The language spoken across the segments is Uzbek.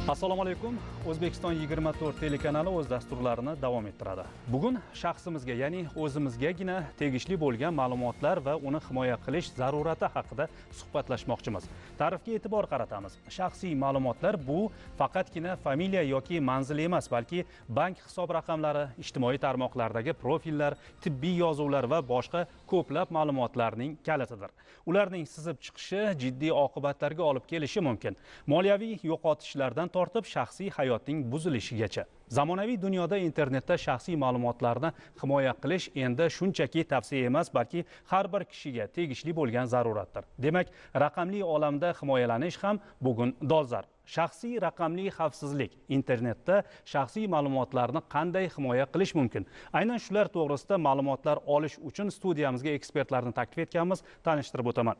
Assalomu alaykum. O'zbekiston 24 telekanali o'z dasturlarini davom ettiradi. Bugun shaxsimizga, ya'ni o'zimizgagina tegishli bo'lgan ma'lumotlar va uni himoya qilish zarurati haqida suhbatlashmoqchimiz. Ta'rifga e'tibor qaratamiz. Shaxsiy ma'lumotlar bu faqatgina familiya yoki manzil emas, balki bank hisob raqamlari, ijtimoiy tarmoqlardagi profillar, tibbiy yozuvlar va boshqa ko'plab ma'lumotlarning kalitidir. Ularning sizib chiqishi jiddiy oqibatlarga olib kelishi mumkin. Moliyaviy yo'qotishlardan tortib shaxsiy hayotning buzilishigacha. Zamonaviy dunyoda internetda shaxsiy ma'lumotlarni himoya qilish endi shunchaki tavsiya emas, balki har bir kishiga tegishli bo'lgan zaruratdir. Demak, raqamli olamda himoyalanish ham bugun dolzarb. Shaxsiy raqamli xavfsizlik, internetda shaxsiy ma'lumotlarni qanday himoya qilish mumkin? Aynan shular to'g'risida ma'lumotlar olish uchun studiyamizga ekspertlarni taklif etganmiz, tanishtirib o'taman.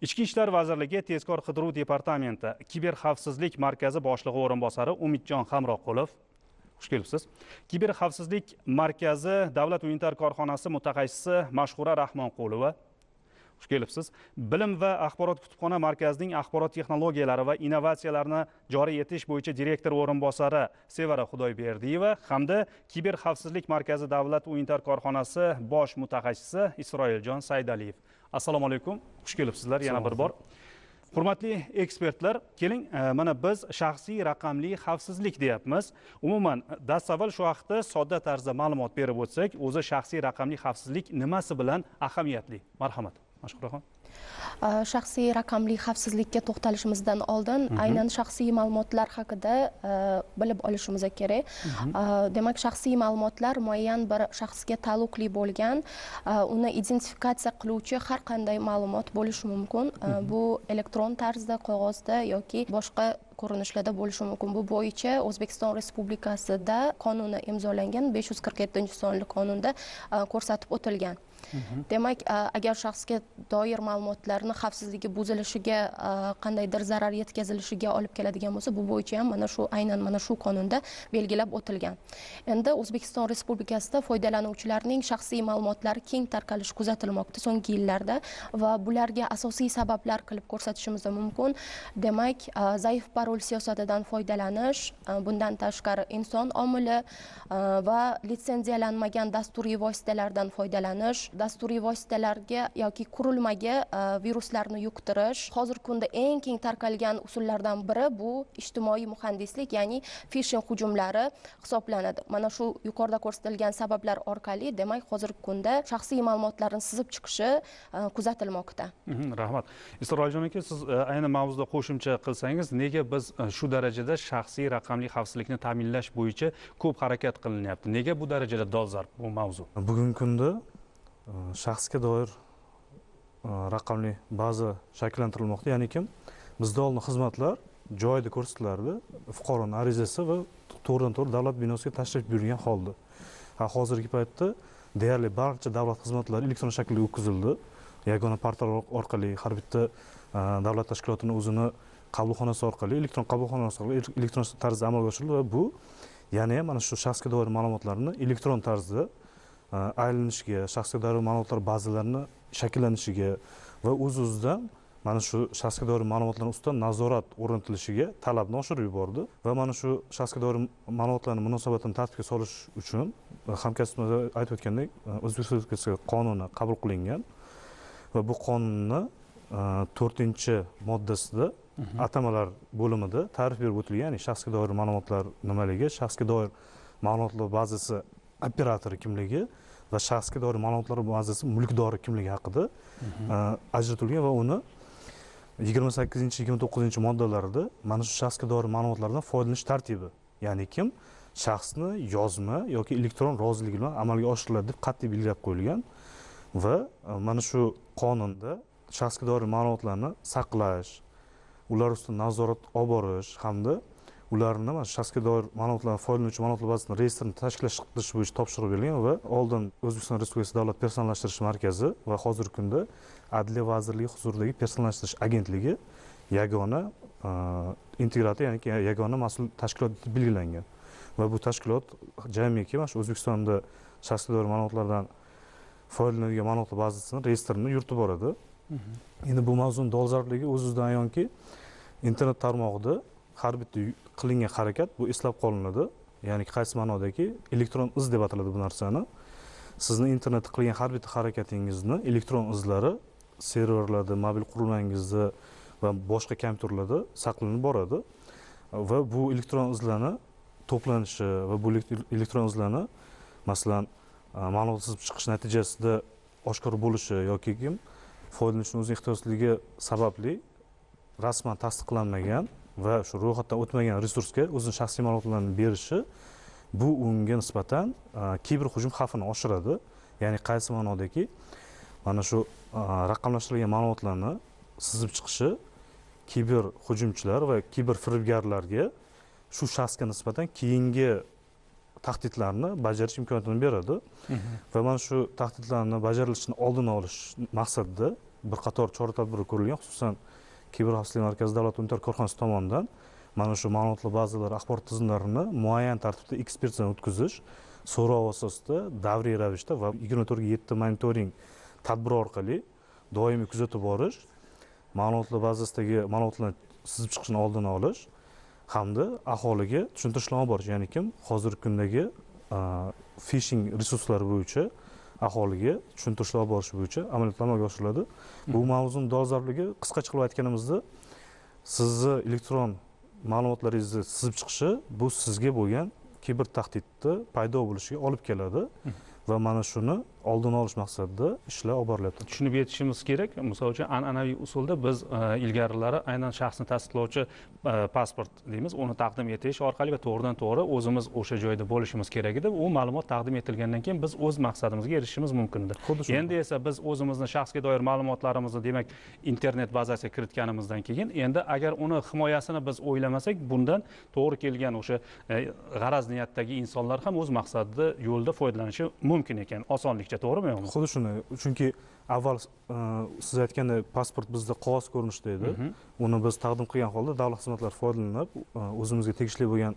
Ichki ishlar vazirligi tezkor qidiruv departamenti kiber xavfsizlik markazi boshlig'i o'rinbosari Umidjon Hamroqulov, xush kelibsiz. Kiber xavfsizlik markazi davlat unitar korxonasi mutaxassisi Mashhura Rahmonqulova, xush kelibsiz. Bilim va axborot kutubxona markazining axborot texnologiyalari va innovatsiyalarni joriy etish bo'yicha direktor o'rinbosari Sevara Xudoyberdiyeva hamda kiber xavfsizlik markazi davlat unitar korxonasi bosh mutaxassisi Isroiljon Saydaliyev. Assalomu alaykum, xush kelibsizlar yana bir bor. Hurmatli ekspertlar, keling, mana biz shaxsiy raqamli xavfsizlik deyapmiz. Umuman, dastavval shu haqda sodda tarzda ma'lumot berib o'tsak, o'zi shaxsiy raqamli xavfsizlik nimasi bilan ahamiyatli? Marhamat, Mashhuraxon. Shaxsiy raqamli xavfsizlikka to'xtalishimizdan oldin aynan shaxsiy ma'lumotlar haqida bilib olishimiz kerak. Demak, shaxsiy ma'lumotlar muayyan bir shaxsga taalluqli bo'lgan, uni identifikatsiya qiluvchi har qanday ma'lumot bo'lishi mumkin. Bu elektron tarzda, qog'ozda yoki boshqa ko'rinishlarda bo'lishi mumkin. Bu bo'yicha O'zbekiston Respublikasida qonuni imzolangan 547-sonli qonunda ko'rsatib o'tilgan. Demak, agar shaxsga doir ma'lumotlarni xavfsizligi buzilishiga, qandaydir zarar yetkazilishiga olib keladigan bo'lsa, bu bo'yicha ham mana shu aynan mana shu qonunda belgilab o'tilgan. Endi O'zbekiston Respublikasida foydalanuvchilarning shaxsiy ma'lumotlari keng tarqalishi kuzatilmoqda so'nggi yillarda va bularga asosiy sabablar qilib ko'rsatishimiz mumkin. Demak, zaif parol siyosatidan foydalanish, bundan tashqari inson omili va litsenziyalanmagan dasturiy vositalardan foydalanish, dasturiy vositalarga yoki qurilmaga viruslarni yuqtirish. Hozirgi kunda eng keng tarqalgan usullardan biri bu ijtimoiy muhandislik, ya'ni phishing hujumlari hisoblanadi. Mana shu yuqorida ko'rsatilgan sabablar orqali, demak, hozirgi kunda shaxsiy ma'lumotlarni sizib chiqishi kuzatilmoqda. Rahmat. Isroiljon aka, siz aynan mavzuda qo'shimcha qilsangiz, nega biz shu darajada shaxsiy raqamli xavfsizlikni ta'minlash bo'yicha ko'p harakat qilinyapti? Nega bu darajada dolzarb bu mavzu? Bugungi kunda shaxsga doir raqamli baza shakllantirilmoqda, ya'ni kim bizda oldin xizmatlar joyida ko'rsatilardi, fuqaroning arizasi va to'g'ridan to'g'ri davlat binosiga tashrif buyurgan holda. Hozirgi paytda deyarli barcha davlat xizmatlari elektron shaklda o'tkazildi. Yagona portal orqali har bitta davlat tashkilotini o'zini qabulxonasi orqali, elektron qabulxonasi orqali elektron tarzda amalga oshirildi va bu yana ham mana shu shaxsga doir ma'lumotlarni elektron tarzda aylanishiga, shaxsga doir ma'lumotlar bazalarini shakllanishiga va o'z-o'zidan mana shu shaxsga doir ma'lumotlarning ustidan nazorat o'rnatilishiga talabni oshirib yubordi va mana shu shaxsga doir ma'lumotlarning munosabatini tartibga solish uchun hamkasbimiz aytib o'tgandek, O'zbekiston Respublikasi qonuni qabul qilingan va bu qonunni 4-moddasida atamalar bo'limida ta'rif berib o'tilgan, ya'ni shaxsga doir ma'lumotlar nimaligi, shaxsga doir ma'lumotlar bazasi operatori kimligi va shaxsga doir ma'lumotlar bazasi mulkdori kimligi haqida ajratilgan va uni 28-29 moddalarida mana shu shaxsga doir ma'lumotlardan foydalanish tartibi, ya'ni kim shaxsni yozma yoki elektron roziligi bilan amalga oshiriladi deb qat'iy belgilab qo'yilgan va mana shu qonunda shaxsga doir ma'lumotlarni saqlash, ular ustidan nazorat olib borish hamda ularni mana shaxsga doir ma'lumotlardan foydalanuvchi ma'lumotlar bazasini reyestrini tashkillashtirish bo'yicha topshiriq berilgan va oldin O'zbekiston Respublikasi Davlat personallashtirish markazi va hozirgi kunda Adliya vazirligi huzuridagi personallashtirish agentligi yagona integrator, ya'ni yagona mas'ul tashkilot deb belgilangan va bu tashkilot jamiki mana shu O'zbekistonda shaxsga doir ma'lumotlardan foydalanadigan ma'lumotlar bazasini reyestrini yuritib boradi. Endi bu mavzuning dolzarbligi o'z-o'zidan ayonki, internet tarmog'ida Har bitta qilingan harakat bu eslab qolinadi. Ya'ni qaysi ma'nodaki elektron iz deb ataladi bu narsani. Sizni internetda qilgan har bitta harakatingizni elektron izlari serverlarda, mobil qurilmangizda va boshqa kompyuterlarda saqlanib boradi va bu elektron izlarni to'planishi va bu elektron izlarni masalan ma'lumot sizib chiqish natijasida oshkor bo'lishi yoki kim foydalanuvchining o'zining ehtiyotsizligi sababli rasman tasdiqlanmagan va shu ro'yxatdan o'tmagan resursga o'zining shaxsiy ma'lumotlarini berishi bu unga nisbatan kiber hujum xavfini oshiradi. Ya'ni qaysi ma'nodaki mana shu raqamlashtirilgan ma'lumotlarni sizib chiqishi kiber hujumchilar va kiber firibgarlarga shu shaxsga nisbatan keyingi tahdidlarni bajarish imkoniyatini beradi. Va mana shu tahdidlarni bajarilishini oldini olish maqsadida bir qator chora-tadbirlar ko'rilgan, xususan Kiber xavfsizlik markazi davlat unitar korxonasi tomonidan mana shu ma'lumotlar bazalari, axborot tizimlarini muayyan tartibda ekspertizadan o'tkazish, so'rov asosida davriy ravishda va 24/7 monitoring tadbiri orqali doimiy kuzatib borish, ma'lumotlar bazasidagi ma'lumotlarni sizib chiqishini oldini olish hamda aholiga tushuntirishlar olib borish, ya'ni kim hozirgi kundagi phishing resurslari bo'yicha aholiga tushuntirishlar olib borish bo'yicha amaliyotlar amalga oshiriladi. Bu mavzuning dolzarbligi qisqacha qilib aytganimizda, sizni elektron ma'lumotlaringizni sizib chiqishi bu sizga bo'lgan kiber tahdidni paydo bo'lishiga olib keladi va mana shuni oldini olish maqsadida ishlar olib borilyapti. Tushunib yetishimiz kerak. Misol uchun an'anaviy usulda biz ilgarilari aynan shaxsni tasdiqlovchi pasport deymiz, uni taqdim etish orqali va to'g'ridan to'g'ri o'zimiz o'sha joyda bo'lishimiz kerak edi. U ma'lumot taqdim etilgandan keyin biz o'z maqsadimizga erishishimiz mumkin edi. Endi esa biz o'zimizni shaxsga doir ma'lumotlarimizni demak internet bazasiga kiritganimizdan keyin endi agar uni himoyasini biz o'ylamasak, bundan to'g'ri kelgan o'sha g'araz niyatdagi insonlar ham o'z maqsadida yo'lda foydalanishi mumkin ekan osonlikcha, to'g'rimi yo'qmi? Xuddi shunday. Chunki avval siz aytgandek pasport bizda qog'oz ko'rinishda edi. Uni biz taqdim qilgan holda davlat xizmatlari foydalanib, o'zimizga tegishli bo'lgan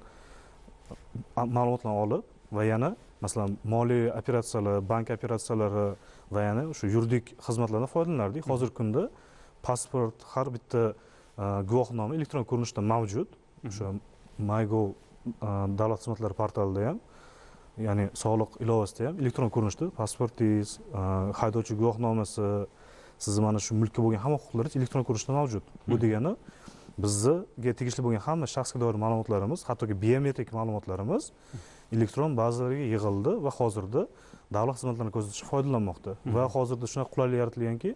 ma'lumotlarni olib va yana masalan moliya operatsiyalari, bank operatsiyalari va yana o'sha yuridik xizmatlardan foydalanardik. Hozirgi kunda pasport har bitta guvohnoma elektron ko'rinishda mavjud. O'sha MyGov davlat xizmatlari portalida ham, ya'ni soliq ilovasida ham elektron ko'rinishda pasportingiz, haydovchi guvohnomasi, sizni mana shu mulkka bo'lgan hamma huquqlaringiz elektron ko'rinishda mavjud. Bu degani bizga tegishli bo'lgan hamma shaxsga doir ma'lumotlarimiz, hattoki biometrik ma'lumotlarimiz elektron bazalarga yig'ildi va hozirda davlat xizmatlarini ko'rsatishga foydalanmoqda. Va hozirda shunaqa qulaylik yaratilganki,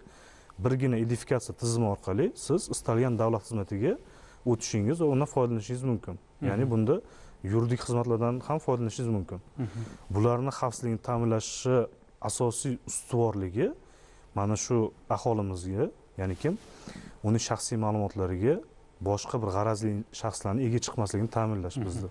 birgina identifikatsiya tizimi orqali siz istalgan davlat xizmatiga o'tishingiz va undan foydalanishingiz mumkin. Ya'ni bunda yuridik xizmatlardan ham foydalanishingiz mumkin. Bularni xavfsizligini ta'minlashi asosiy ustuvorligi mana shu aholimizga, ya'ni kim uni shaxsiy ma'lumotlariga boshqa bir g'arazli shaxslarning ega chiqmasligini ta'minlash bizda.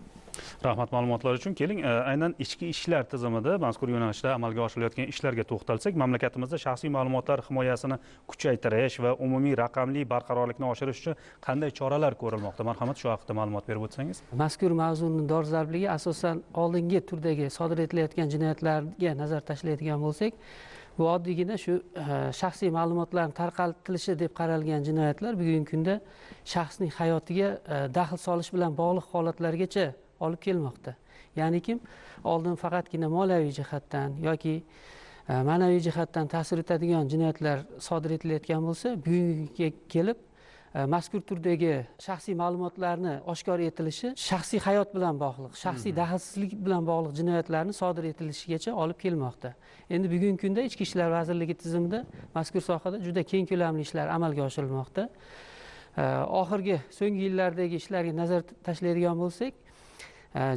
Rahmat ma'lumotlar uchun. Keling, aynan ichki ishlar tizimida mazkur yo'nalishda amalga oshirilayotgan ishlarga to'xtalsak, mamlakatimizda shaxsiy ma'lumotlar himoyasini kuchaytirish va umumiy raqamli barqarorlikni oshirish uchun qanday choralar ko'rilmoqda? Marhamat, shu haqida ma'lumot berib o'tsangiz. Mazkur mavzuning dolzarbligi asosan oldingi turdagi sodir etilayotgan jinoyatlarga nazar tashlaydigan bo'lsak, bu oddiygina shu shaxsiy ma'lumotlarning tarqatilishi deb qaralgan jinoyatlar bugungi kunda shaxsning hayotiga daxl solish bilan bog'liq holatlargacha olib kelmoqda. Ya'ni kim oldin faqatgina moliyaviy jihatdan yoki ma'naviy jihatdan ta'sir etadigan jinoyatlar sodir etilayotgan bo'lsa, bugunga kelib mazkur turdagi shaxsiy ma'lumotlarni oshkor etilishi shaxsiy hayot bilan bog'liq, shaxsiy daxlsizlik bilan bog'liq jinoyatlarni sodir etilishigacha olib kelmoqda. Endi bugungi kunda Ichki ishlar vazirligi tizimida mazkur sohada juda keng ko'lamli ishlar amalga oshirilmoqda. Oxirgi so'nggi yillardagi ishlarga nazar tashlaydigan bo'lsak,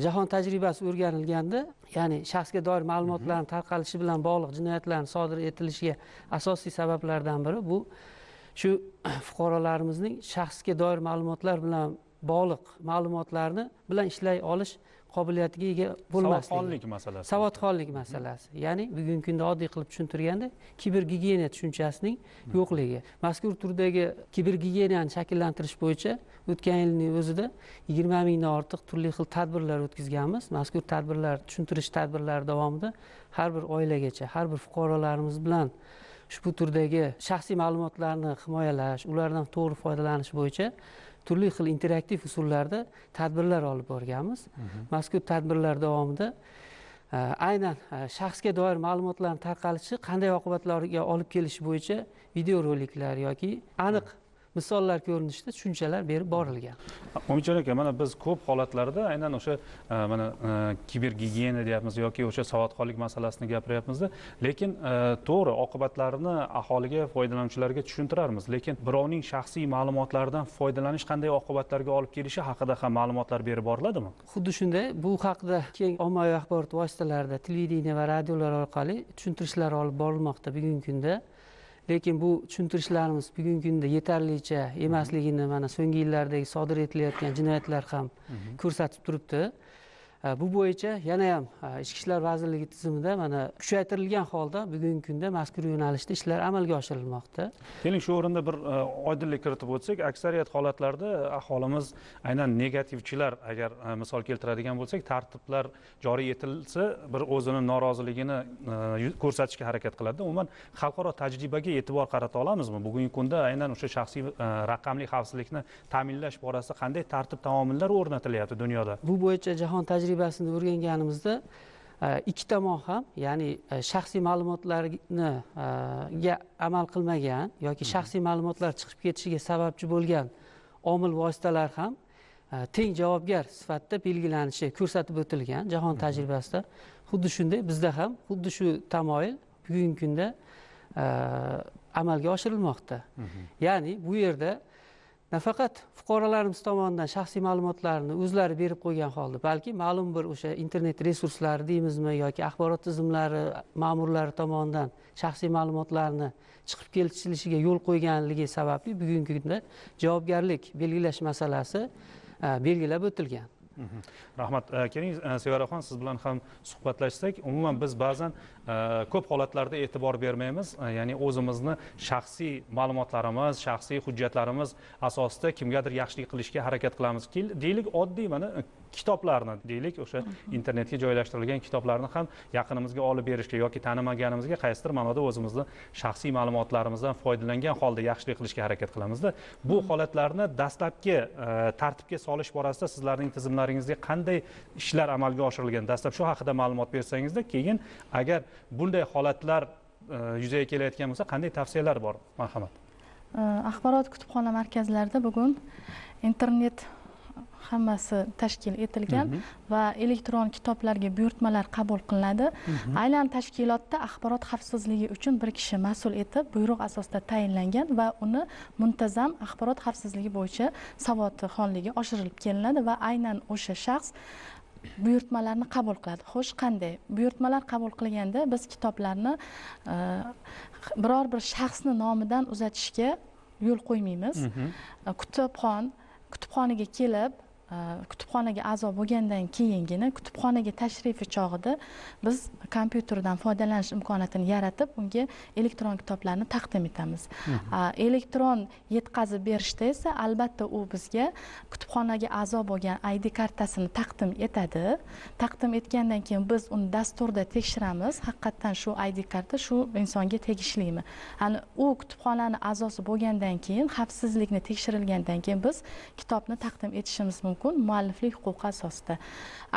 jahon tajribasi o'rganilganda, ya'ni shaxsga doir ma'lumotlarning tarqalishi bilan bog'liq jinoyatlarning sodir etilishiga asosiy sabablardan biri bu shu fuqarolarimizning shaxsga doir ma'lumotlar bilan bog'liq ma'lumotlarni bilan ishlay olish qobiliyatiga ega bo'lmasligi. Savodxonlik masalasi. Savodxonlik masalasi. Ya'ni bugungi kunda oddiy qilib tushuntirganda kibergigiyena tushunchasining yo'qligi. Mazkur turdagi kibergigiyenani shakllantirish bo'yicha o'tgan yilning o'zida 20 mingdan ortiq turli xil tadbirlar o'tkazganmiz. Mazkur tadbirlar, tushuntirish tadbirlari davomida har bir oilagacha, har bir fuqarolarimiz bilan ushbu turdagi shaxsiy ma'lumotlarni himoyalash, ulardan to'g'ri foydalanish bo'yicha turli xil interaktiv usullarda tadbirlar olib borganmiz. Mazkur tadbirlar davomida aynan shaxsga doir ma'lumotlarning tarqalishi qanday oqibatlarga olib kelishi bo'yicha videoroliklar yoki aniq misollar ko'rinishida tushunchalar berib borilgan. Umidjon aka, mana biz ko'p holatlarda aynan o'sha mana kibergigiyena deyapmiz yoki o'sha savodxonlik masalasini gapiryapmizda, lekin to'g'ri oqibatlarini aholiga, foydalanuvchilarga tushuntirarmiz, lekin birovning shaxsiy ma'lumotlaridan foydalanish qanday oqibatlarga olib kelishi haqida ham ma'lumotlar berib boriladimi? Xuddi shunday, bu haqida keng ommaviy axborot vositalarida, televideniye va radiolar orqali tushuntirishlar olib borilmoqda bugungi kunda. Lekin bu tushuntirishlarimiz bugungi kunda yetarlicha emasligini mana so'nggi yillardagi sodir etilayotgan jinoyatlar ham ko'rsatib turibdi. Bu bo'yicha yana ham Ichki ishlar vazirligi tizimida mana kuchaytirilgan holda bugungi kunda mazkur yo'nalishda ishlar amalga oshirilmoqda. Keling, shu o'rinda bir oydinlik kiritib o'tsak, aksariyat holatlarda aholimiz aynan negativchilar, agar misol keltiradigan bo'lsak, tartiblar joriy etilsa, bir o'zini noroziligini ko'rsatishga harakat qiladi. Umuman xalqaro tajribaga e'tibor qarata olamizmi? Bugungi kunda aynan o'sha shaxsiy raqamli xavfsizlikni ta'minlash borasida qanday tartib taomillar o'rnatilyapti dunyoda? Bu bo'yicha jahon tajribasini o'rganganimizda ikki tomon ham, ya'ni shaxsiy ma'lumotlarni amal qilmagan yoki shaxsiy ma'lumotlar chiqib ketishiga sababchi bo'lgan omil vositalar ham teng javobgar sifatida belgilanishi ko'rsatib o'tilgan jahon tajribasida. Xuddi shunday bizda ham xuddi shu tamoyil bugungi kunda amalga oshirilmoqda. Ya'ni bu yerda nafaqat fuqarolarimiz tomonidan shaxsiy ma'lumotlarni o'zlari berib qo'ygan holda, balki ma'lum bir o'sha internet resurslari deymizmi yoki axborot tizimlari ma'murlari tomonidan shaxsiy ma'lumotlarni chiqib ketilishiga yo'l qo'yganligi sababli bugungi kunda javobgarlik belgilash masalasi belgilab o'tilgan. Rahmat. Keling, Sevaraxon, siz bilan ham suhbatlashsak. Umuman biz ba'zan ko'p holatlarda e'tibor bermaymiz, ya'ni o'zimizni shaxsiy ma'lumotlarimiz, shaxsiy hujjatlarimiz asosida kimgadir yaxshilik qilishga harakat qilamiz. Deylik, oddiy mana kitoblarni, deylik, o'sha internetga joylashtirilgan kitoblarni ham yaqinimizga olib berishga yoki tanimaganimizga qaysidir ma'noda o'zimizni shaxsiy ma'lumotlarimizdan foydalangan holda yaxshilik qilishga harakat qilamizda. Bu holatlarni dastlabki tartibga solish borasida sizlarning tizimlaringizda qanday ishlar amalga oshirilgan? Dastlab shu haqida ma'lumot bersangizda, keyin agar bunday holatlar yuzaga kelayotgan bo'lsa, qanday tavsiyalar bor? Marhamat. Axborot kutubxona markazlarida bugun internet hammasi tashkil etilgan va elektron kitoblarga buyurtmalar qabul qilinadi. Aynan tashkilotda axborot xavfsizligi uchun bir kishi mas'ul etib buyruq asosida tayinlangan va uni muntazam axborot xavfsizligi bo'yicha savodxonligi oshirilib kelinadi va aynan o'sha shaxs buyurtmalarni qabul qiladi. Xo'sh, qanday? Buyurtmalar qabul qilganda biz kitoblarni biror bir shaxsni nomidan uzatishga yo'l qo'ymaymiz. Kutubxonaga kelib, kutubxonaga a'zo bo'lgandan keyingina kutubxonaga tashrifi chog'ida biz kompyuterdan foydalanish imkoniyatini yaratib, unga elektron kitoblarni taqdim etamiz. Elektron yetkazib berishda esa albatta u bizga kutubxonaga a'zo bo'lgan ID kartasini taqdim etadi. Taqdim etgandan keyin biz uni dasturda tekshiramiz, haqiqatdan shu ID karta shu insonga tegishlimi? Ya'ni u kutubxonani a'zosi bo'lgandan keyin, xavfsizlikni tekshirilgandan keyin biz kitobni taqdim etishimiz mumkin mualliflik huquqi asosida.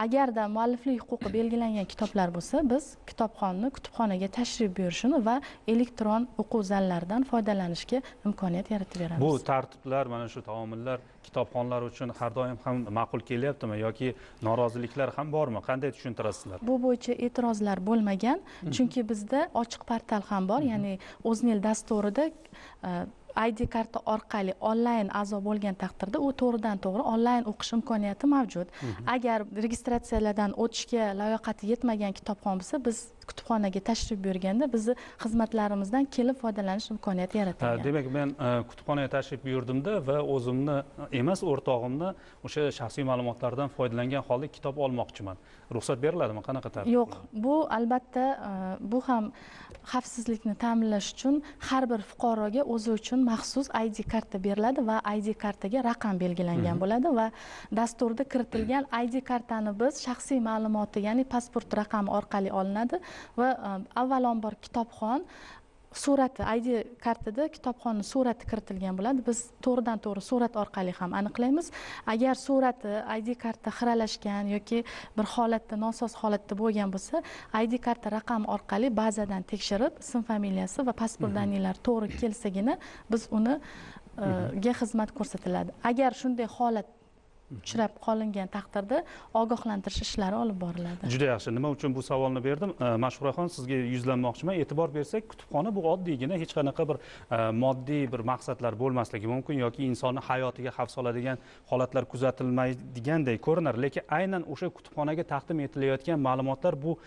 Agarda mualliflik huquqi belgilangan kitoblar bo'lsa, biz kitobxonni kutubxonaga tashrif buyurishini va elektron o'quv zallaridan foydalanishga imkoniyat yaratib beramiz. Bu tartiblar, mana shu taomillar kitobxonlar uchun har doim ham ma'qul kelyaptimi yoki noroziliklar ham bormi? Qanday tushuntirasizlar? Bu bo'yicha e'tirozlar bo'lmagan, chunki bizda ochiq portal ham bor, ya'ni O'znil dasturida ID karta orqali onlayn a'zo bo'lgan taqdirda u to'g'ridan to'g'ri onlayn o'qish imkoniyati mavjud. Agar registratsiyalardan o'tishga layoqati yetmagan kitobxon bo'lsa, biz kutubxonaga tashrif buyurganda bizni xizmatlarimizdan kelib foydalanish imkoniyati yaratilgan. Demak, men kutubxonaga tashrif buyurdimda va o'zimni emas, o'rtog'imni o'sha shaxsiy ma'lumotlardan foydalangan holda kitob olmoqchiman. Ruxsat beriladimi? Qanaqa tartib? Yo'q, bu albatta bu ham xavfsizlikni ta'minlash uchun har bir fuqaroga o'zi uchun maxsus ID karta beriladi va ID kartaga raqam belgilangan bo'ladi va dasturda kiritilgan ID kartani biz shaxsiy ma'lumoti, ya'ni pasport raqami orqali olinadi va avvalambor kitobxon Surati ID kartada kitobxonning surati kiritilgan bo'ladi. Biz to'g'ridan to'g'ri surat orqali ham aniqlaymiz. Agar surati ID karta xiralashgan yoki bir holatda nosoz holatda bo'lgan bo'lsa, ID karta raqami orqali bazadan tekshirib, ism familiyasi va pasport danilari to'g'ri kelsagina biz uni ga xizmat ko'rsatiladi. Agar shunday holat uchrab qolingan taqdirda ogohlantirish ishlari olib boriladi. Juda yaxshi. Nima uchun bu savolni berdim? Mashhuraxon, sizga yuzlanmoqchiman. E'tibor bersak, kutubxona bu oddiygina hech qanaqa bir moddiy bir maqsadlar bo'lmasligi mumkin yoki insonni hayotiga xavf soladigan holatlar kuzatilmaydigandek ko'rinar, lekin aynan o'sha kutubxonaga taqdim etilayotgan ma'lumotlar bu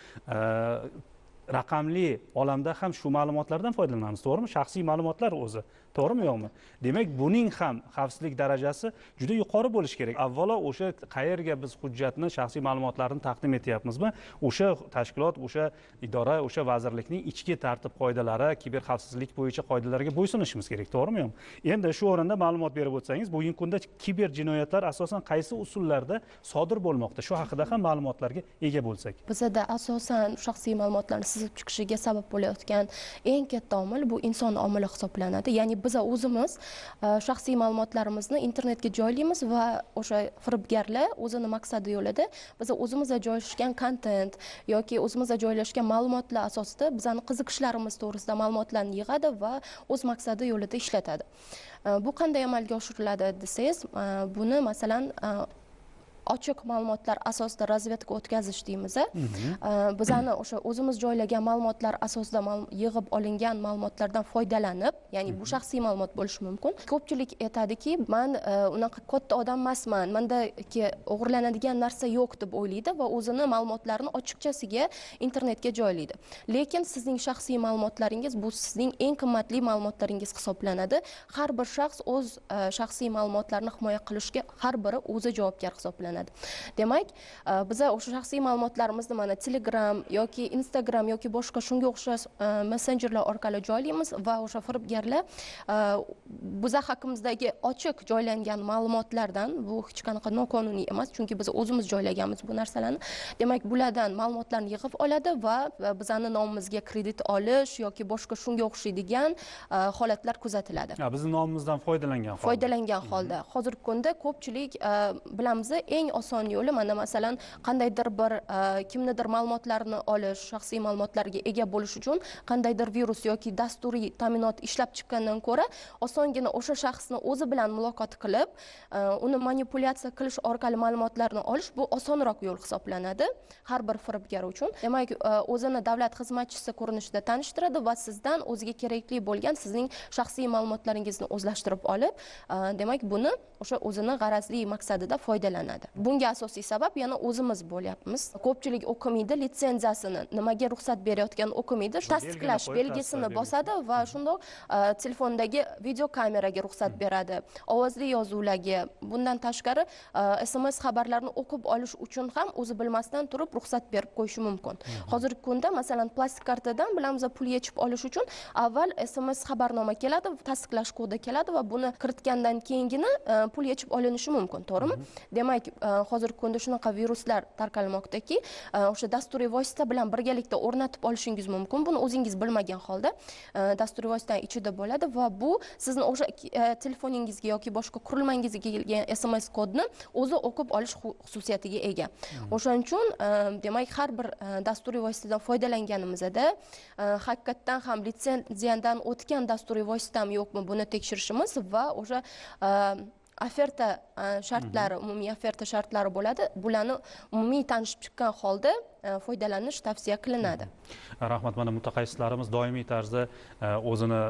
raqamli olamda ham shu ma'lumotlardan foydalanamiz, to'g'rimi? Shaxsiy ma'lumotlar o'zi, to'g'rimi yo'qmi? Demak, buning ham xavfsizlik darajasi juda yuqori bo'lishi kerak. Avvalo o'sha qayerga biz hujjatni, shaxsiy ma'lumotlarni taqdim etyapmizmi, o'sha tashkilot, o'sha idora, o'sha vazirlikning ichki tartib qoidalari, kiber xavfsizlik bo'yicha qoidalarga bo'ysunishimiz kerak, to'g'rimi yo'qmi? Endi shu o'rinda ma'lumot berib o'tsangiz, bugungi kunda kiber jinoyatlar asosan qaysi usullarda sodir bo'lmoqda? Shu haqida ham ma'lumotlarga ega bo'lsak. Bizda asosan shaxsiy ma'lumotlarni sizib chiqishiga sabab bo'layotgan eng katta omil bu inson omili hisoblanadi. Ya'ni biz o'zimiz shaxsiy ma'lumotlarimizni internetga joylaymiz va o'sha firibgarlar o'zini maqsadi yo'lida biz o'zimizda joylashgan kontent yoki o'zimizda joylashgan ma'lumotlar asosida bizning qiziqishlarimiz to'g'risida ma'lumotlarni yig'adi va o'z maqsadi yo'lida ishlatadi. Bu qanday amalga oshiriladi desangiz, buni masalan ochiq ma'lumotlar asosida razvedka o'tkazish deymiz. Bizani o'sha o'zimiz joylagan ma'lumotlar asosida yig'ib olingan ma'lumotlardan foydalanib, ya'ni bu shaxsiy ma'lumot bo'lishi mumkin. Ko'pchilik aytadiki, men unaqa katta odam emasman, menda o'g'irlanadigan narsa yo'q deb o'ylaydi va o'zini ma'lumotlarini ochiqchasiga internetga joylaydi. Lekin sizning shaxsiy ma'lumotlaringiz bu sizning eng qimmatli ma'lumotlaringiz hisoblanadi. Har bir shaxs o'z shaxsiy ma'lumotlarini himoya qilishga har biri o'zi javobgar hisoblanadi. Demak, biza o'sha shaxsiy ma'lumotlarimizni mana Telegram yoki Instagram yoki boshqa shunga o'xshash messenjerlar orqali joylaymiz va o'sha firibgarlar biza haqimizdagi ochiq joylangan ma'lumotlardan, bu hech qanaqa noqonuniy emas, chunki biz o'zimiz joylaganmiz bu narsalarni. Demak, bulardan ma'lumotlarni yig'ib oladi va bizani nomimizga kredit olish yoki boshqa shunga o'xshaydigan holatlar kuzatiladi. Bizning nomimizdan foydalangan holda. Foydalangan holda. Hozirgi kunda ko'pchilik bilamiz, eng oson yo'li mana masalan qandaydir bir kimnidir ma'lumotlarini olish, shaxsiy ma'lumotlarga ega bo'lish uchun qandaydir virus yoki dasturiy ta'minot ishlab chiqqandan ko'ra osongina o'sha shaxsni o'zi bilan muloqot qilib, uni manipulyatsiya qilish orqali ma'lumotlarni olish bu osonroq yo'l hisoblanadi har bir firibgar uchun. Demak, o'zini davlat xizmatchisi ko'rinishida tanishtiradi va sizdan o'ziga kerakli bo'lgan sizning shaxsiy ma'lumotlaringizni o'zlashtirib olib, demak buni o'sha o'zini g'arazli maqsadida foydalanadi. Bunga asosiy sabab yana o'zimiz bo'lyapmiz. Ko'pchilik o'qimaydi litsenziyasini, nimaga ruxsat berayotganini o'qimaydi, tasdiqlash belgisini bosadi va shundoq telefondagi video kameraga ruxsat beradi, ovozli yozuvlarga. Bundan tashqari SMS xabarlarini o'qib olish uchun ham o'zi bilmasdan turib ruxsat berib qo'yishi mumkin. Hozirgi kunda masalan plastik kartadan bilamiz pul yechib olish uchun avval SMS xabarnoma keladi, tasdiqlash kodi keladi va buni kiritgandan keyingina pul yechib olinishi mumkin, to'g'rimi? Demak, hozirgi kunda shunaqa viruslar tarqalmoqdaki, o'sha dasturiy vosita bilan birgalikda o'rnatib olishingiz mumkin. Buni o'zingiz bilmagan holda dasturiy vositaning ichida bo'ladi va bu sizni o'sha telefoningizga yoki boshqa qurilmangizga kelgan SMS kodni o'zi o'qib olish xususiyatiga ega. O'shaning uchun demak har bir dasturiy vositadan foydalanganimizda haqiqatdan ham litsenziyadan o'tgan dasturiy vositami yo'qmi buni tekshirishimiz va o'sha oferta shartlari, umumiy oferta shartlari bo'ladi. Bularni umumiy tanishib chiqqan holda foydalanish tavsiya qilinadi. Rahmat. Mana mutaxassislarimiz doimiy tarzda o'zini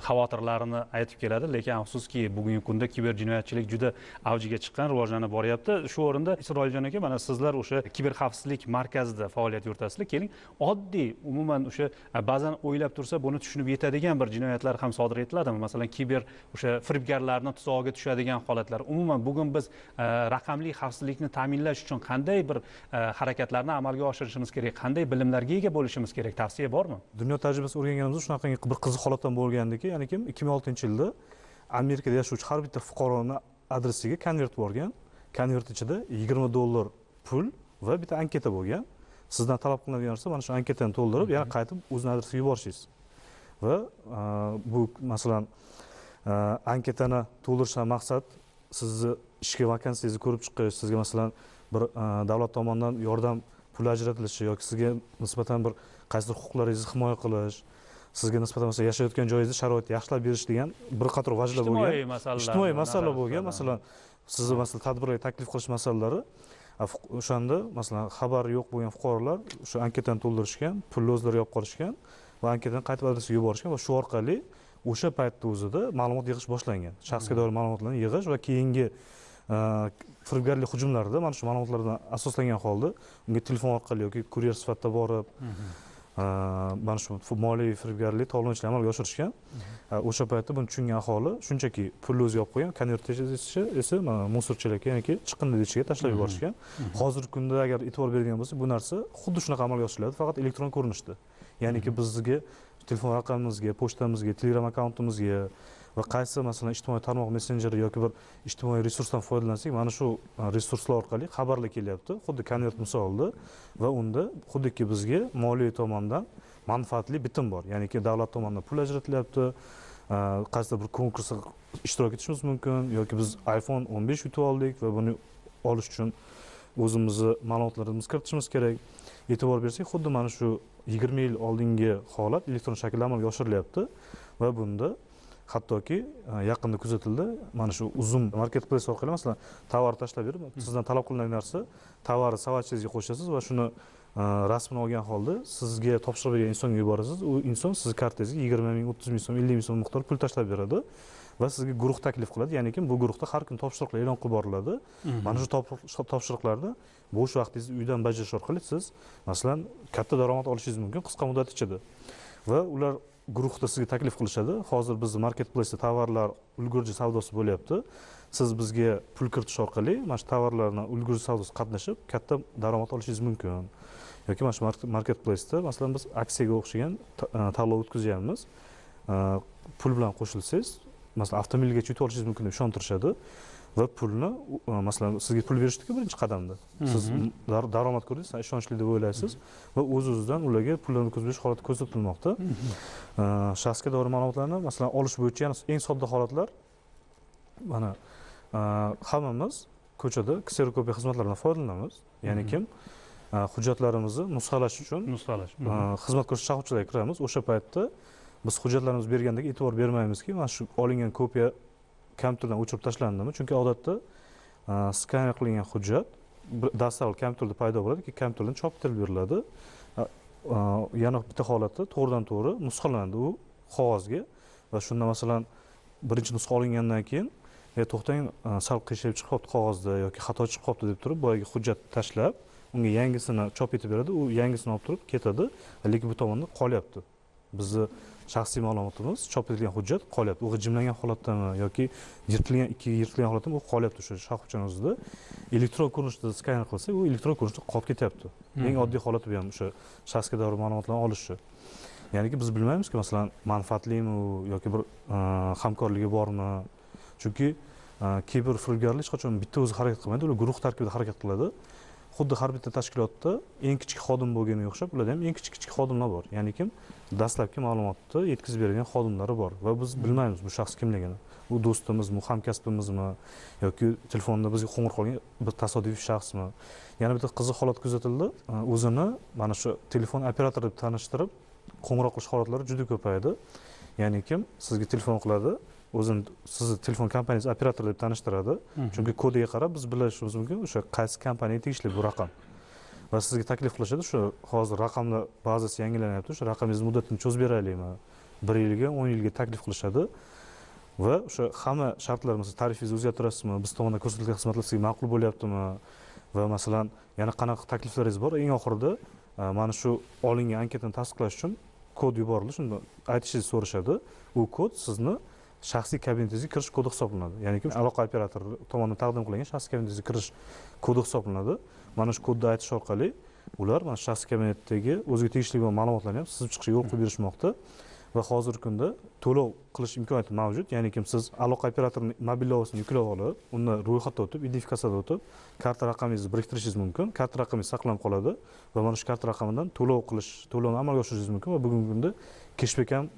xavotirlarini aytib keladi, lekin afsuski bugungi kunda kiber jinoyatchilik juda avjiga chiqqan, rivojlanib boryapti. Shu o'rinda Isroiljon aka, mana sizlar o'sha kiber xavfsizlik markazida faoliyat yuritasizlar. Keling, oddiy, umuman o'sha ba'zan o'ylab tursa buni tushunib yetadigan bir jinoyatlar ham sodir etiladimi? Masalan, kiber o'sha firibgarlarning tuzog'iga tushadigan holatlar. Umuman bugun biz raqamli xavfsizlikni ta'minlash uchun qanday bir harakatlarni amalga oshirishimiz kerak, qanday bilimlarga ega bo'lishimiz kerak, tavsiya bormi? Dunyo tajribasini o'rganganimizda shunaqa bir qiziq holatdan bo'lgandiki, ya'ni kim 2006-yilda Amerikada yashovchi har bitta fuqaroni adresiga konvert borgan. Konvert ichida $20 pul va bitta anketa bo'lgan. Sizdan talab qilinadigan narsa mana shu anketani to'ldirib, yana qaytib o'zini adresiga yuborishingiz. Va bu masalan anketani to'ldirishdan maqsad sizni ishga vakansiyangizni ko'rib chiqish, sizga masalan bir davlat tomonidan yordam puli ajratilishi yoki sizga nisbatan bir qaysidir huquqlaringizni himoya qilish, sizga nisbatan masalan yashayotgan joyingizda sharoitni yaxshilab berish degan bir qator vajlar bo'lgan. Ijtimoiy masala bo'lgan. Masalan, sizni masalan tadbirga taklif qilish masalalari, o'shanda masalan xabari yo'q bo'lgan fuqarolar o'sha anketani to'ldirishgan, pulni o'zlari yopib qolishgan va anketani qaytib adresiga yuborishgan va shu orqali o'sha paytda o'zida ma'lumot yig'ish boshlangan. Shaxsga doir ma'lumotlarni yig'ish va keyingi firibgarlik hujumlarida mana shu ma'lumotlardan asoslangan holda unga telefon orqali yoki kuryer sifatida borib mana shu moliyaviy firibgarlik tovlonchilik amalga oshirishgan. O'sha paytda buni tushungan aholi shunchaki pulni o'zi yopib qo'ygan, konvert esa mana musor chelakka, ya'niki chiqindi idishiga tashlab yuborishgan. Hozirgi kunda agar e'tibor beradigan bo'lsak, bu narsa xuddi shunaqa amalga oshiriladi, faqat elektron ko'rinishda. Ya'niki bizga telefon raqamimizga, pochtamizga, Telegram akkauntimizga va qaysi masalan ijtimoiy tarmoq messenjeri yoki bir ijtimoiy resursdan foydalansak, mana shu resurslar orqali xabarlar kelyapti, xuddi konvert misolida, va unda xuddiki bizga moliyaviy tomondan manfaatli bitim bor. Ya'niki davlat tomonidan pul ajratilyapti, qaysidir bir konkursda ishtirok etishimiz mumkin yoki biz iPhone 15 yutib oldik va buni olish uchun o'zimizni ma'lumotlarimizni kiritishimiz kerak. E'tibor bersak, xuddi mana shu 20 yil oldingi holat elektron shaklda amalga oshirilyapti va bunda hattoki yaqinda kuzatildi, mana shu Uzum marketplace orqali masalan tovar tashlab berib, sizdan talab qilingan narsa tovarni savatchangizga qo'shasiz va shuni rasmini olgan holda sizga topshirib bergan insonga yuborasiz. U inson sizni kartangizga 20 ming, 30 ming so'm, 50 ming so'm miqdor pul tashlab beradi va sizga guruh taklif qiladi. Ya'niki bu guruhda har kun topshiriqlar e'lon qilib boriladi. Mana shu topshiriqlarni bo'sh vaqtingizni uydan bajarish orqali siz masalan katta daromad olishingiz mumkin qisqa muddat ichida. Va ular guruhda sizga taklif qilishadi. Hozir bizni marketplace'da tovarlar ulgurji savdosi bo'lyapti. Siz bizga pul kiritish orqali mana shu tovarlarni ulgurji savdosi qatnashib katta daromad olishingiz mumkin. Yoki mana shu marketplace'da masalan biz aksiyaga o'xshagan tanlov o'tkazyapmiz. Pul bilan qo'shilsangiz, masalan avtomobilgacha yutib olishingiz mumkin deb ishontirishadi va pulni masalan sizga pul berishdi-ku birinchi qadamda. Siz daromad ko'rdingiz, ishonchli deb o'ylaysiz va o'z-o'zidan ularga pullarni o'tkazib berish holati ko'rsatilmoqda. Shaxsga doir ma'lumotlarni masalan olish bo'yicha yana eng sodda holatlar mana hammamiz ko'chada kserokopiya xizmatlaridan foydalanamiz. Ya'ni kim hujjatlarimizni nusxalash uchun xizmat ko'rsatish shoxobchalariga kiramiz. O'sha paytda biz hujjatlarimizni bergandagi e'tibor bermaymizki, mana shu olingan kopiya kompyuterdan o'chirib tashlandimi? Chunki odatda skaner qilingan hujjat dastavval kompyuterda paydo bo'ladi, keyin kompyuterdan chop etilib beriladi. Yana bitta holatda to'g'ridan to'g'ri nusxalanadi u qog'ozga va shunda masalan birinchi nusxa olingandan keyin to'xtang, sal qiyshayib chiqib qolibdi qog'ozda yoki xato chiqib qolibdi deb turib boyagi hujjat tashlab unga yangisini chop etib beradi, u yangisini olib turib ketadi, lekin bu tomonda qolyapti. Bizni shaxsiy ma'lumotimiz chop etilgan hujjat qolyapti. U g'ijimlangan holatdami yoki yirtilgan, ikkiga yirtilgan holatdami, u qolyapti o'sha shoxobchani o'zida. Elektron ko'rinishda skaner qilsak, u elektron ko'rinishda qolib ketyapti. Eng oddiy holati bu ham o'sha shaxsga doir ma'lumotlarni olishi. Ya'niki biz bilmaymizki, masalan, manfaatlimi u yoki bir hamkorligi bormi? Chunki kiber firibgarlik hech qachon bitta o'zi harakat qilmaydi, ular guruh tarkibida harakat qiladi. Xuddi har bitta tashkilotda eng kichik xodim bo'lganiga o'xshab, ularda ham eng kichik xodimlar bor. Ya'ni kim dastlabki ma'lumotni yetkazib beradigan xodimlari bor va biz bilmaymiz bu shaxs kimligini. U do'stimizmi, hamkasbimizmi yoki telefonda bizga qo'ng'iroq qilgan bir tasodifiy shaxsmi? Yana bitta qiziq holat kuzatildi. O'zini mana shu telefon operatori deb tanishtirib, qo'ng'iroq qilish holatlari juda ko'paydi. Ya'ni kim sizga telefon qiladi, o'zini sizni telefon kompaniyasi operatori deb tanishtiradi. Chunki kodiga qarab biz bilishimiz mumkin o'sha qaysi kompaniyaga tegishli bu raqam. Va sizga taklif qilishadi, shu hozir raqamlar bazasi yangilanyapti, o'sha raqamingiz muddatini cho'zib beraylikmi? 1 yilga, 10 yilga taklif qilishadi. Va o'sha hamma shartlar, masalan, tarifingizni o'zgartirasizmi, biz tomonidan ko'rsatilgan xizmatlar sizga ma'qul bo'lyaptimi? Va masalan, yana qanaqa takliflaringiz bor? Eng oxirida mana shu olingan anketani tasdiqlash uchun kod yuboriladi, shunda aytishingizni so'rashadi. U kod sizni shaxsiy kabinetingizga kirish kodi hisoblanadi. Ya'ni aloqa operatori tomonidan taqdim qilingan shaxsiy kabinetingizga kirish kodi hisoblanadi. Mana shu kodni aytish orqali ular mana shaxsiy kabinetdagi o'ziga tegishli bo'lgan ma'lumotlarni ham sizib chiqishga yo'l qo'yib berishmoqda. Va hozirgi kunda to'lov qilish imkoniyati mavjud. Ya'ni kim siz aloqa operatorining mobil ilovasini yuklab olib, unda ro'yxatdan o'tib, identifikatsiyadan o'tib, karta raqamingizni biriktirishingiz mumkin. Karta raqamingiz saqlanib qoladi va mana shu karta raqamidan to'lov qilish, to'lovni amalga oshirishingiz mumkin va bugungi kunda keshbek ham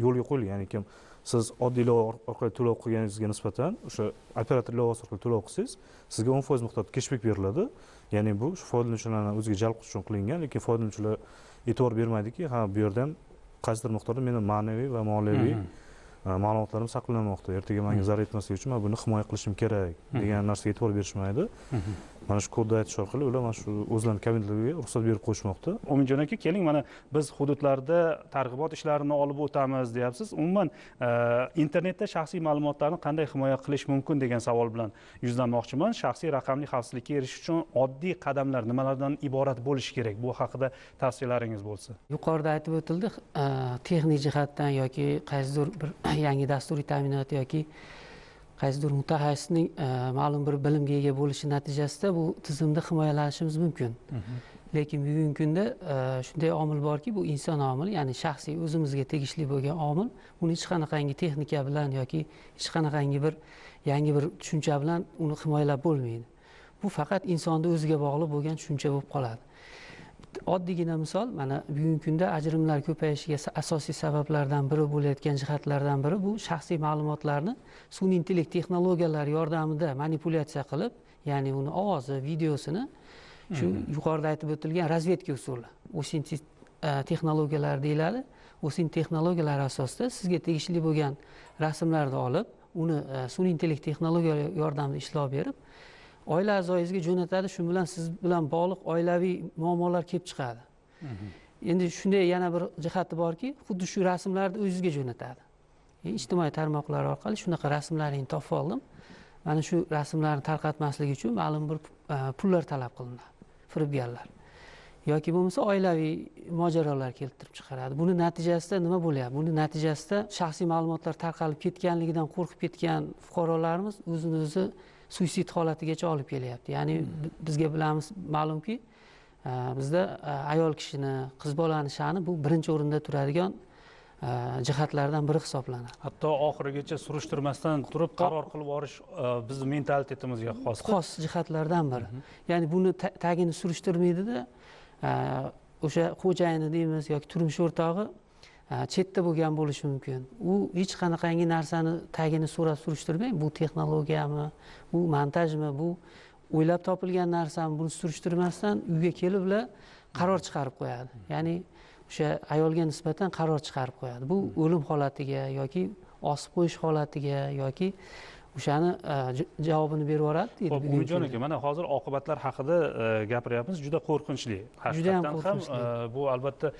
yo'lga qo'yilgan. Ya'ni kim siz oddiy ilova orqali to'lov qilganingizga nisbatan o'sha operator ilovasi orqali to'lov qilsangiz, sizga 10% miqdorda keshbek beriladi. Ya'ni bu shu foydalanuvchilarni o'ziga jalb qilish uchun qilingan, lekin foydalanuvchilar e'tibor bermaydiki, ha, bu yerda ham qaysidir miqdorda meni ma'naviy va moliyaviy ma'lumotlarim saqlanmoqda. Ertaga menga zarar yetmasligi uchun men buni himoya qilishim kerak degan narsaga e'tibor berishmaydi. Mana shu kodni aytish orqali ular mana shu o'zlarining kabinetlariga ruxsat berib qo'yishmoqda. Umidjon aka, keling, mana biz hududlarda targ'ibot ishlarini olib o'tamiz deyapsiz. Umuman internetda shaxsiy ma'lumotlarni qanday himoya qilish mumkin degan savol bilan yuzlanmoqchiman. Shaxsiy raqamli xavfsizlikka erishish uchun oddiy qadamlar nimalardan iborat bo'lishi kerak? Bu haqida tavsiyalaringiz bo'lsa. Yuqorida aytib o'tildi, texnik jihatdan yoki qaysidir bir yangi dasturiy ta'minot yoki qaysidir mutaxassisning ma'lum bir bilimga ega bo'lishi natijasida bu tizimni himoyalanishimiz mumkin. Lekin bugungi kunda shunday omil borki, bu inson omili, ya'ni shaxsiy o'zimizga tegishli bo'lgan omil, uni hech qanaqangi texnika bilan yoki hech qanaqangi bir yangi bir tushuncha bilan uni himoyalab bo'lmaydi. Bu faqat insonni o'ziga bog'liq bo'lgan tushuncha bo'lib qoladi. Oddiygina misol, mana bugungi kunda ajrimlar ko'payishiga asosiy sabablardan biri bo'layotgan jihatlardan biri bu shaxsiy ma'lumotlarni sun'iy intellekt texnologiyalari yordamida manipulyatsiya qilib, ya'ni uni ovozi, videosini shu yuqorida aytib o'tilgan razvedka usuli, OSINT texnologiyalari deyiladi. OSINT texnologiyalari asosida sizga tegishli bo'lgan rasmlarni olib, uni sun'iy intellekt texnologiyalari yordamida ishlov berib, oila a'zoyingizga jo'natadi. Shu bilan siz bilan bog'liq oilaviy muammolar kelib chiqadi. Endi shunday yana bir jihati borki, xuddi shu rasmlarni o'zingizga jo'natadi. Ijtimoiy tarmoqlar orqali shunaqa rasmlaringni topib oldim. Mana shu rasmlarni tarqatmaslik uchun ma'lum bir pullar talab qilinadi, firibgarlar. Yoki bo'lmasa oilaviy mojarolar keltirib chiqaradi. Buni natijasida nima bo'lyapti? Buni natijasida shaxsiy ma'lumotlar tarqalib ketganligidan qo'rqib ketgan fuqarolarimiz o'zini o'zi suitsid holatigacha olib kelyapti. Ya'ni bizga bilamiz, ma'lumki, bizda ayol kishini, qiz bolani sha'ni bu birinchi o'rinda turadigan jihatlardan biri hisoblanadi. Hatto oxirigacha surishtirmasdan turib qaror qilib olish bizni mentalitetimizga xos jihatlardan biri. Ya'ni buni tagini surishtirmaydida, o'sha xo'jayini deymiz yoki turmush o'rtog'i chetda bo'lgan bo'lishi mumkin. U hech qanaqangi narsani tagini so'rab surishtirmay, bu texnologiyami, bu montajmi, bu o'ylab topilgan narsami, buni surishtirmasdan uyga kelib ular qaror chiqarib qo'yadi. Ya'ni o'sha ayolga nisbatan qaror chiqarib qo'yadi. Bu o'lim holatiga yoki osib qo'yish holatiga yoki o'shani javobini berib yuboradi deydi. Xo'p, Umidjon aka, mana hozir oqibatlar haqida gapiryapmiz, juda qo'rqinchli. Haqiqatan ham bu albatta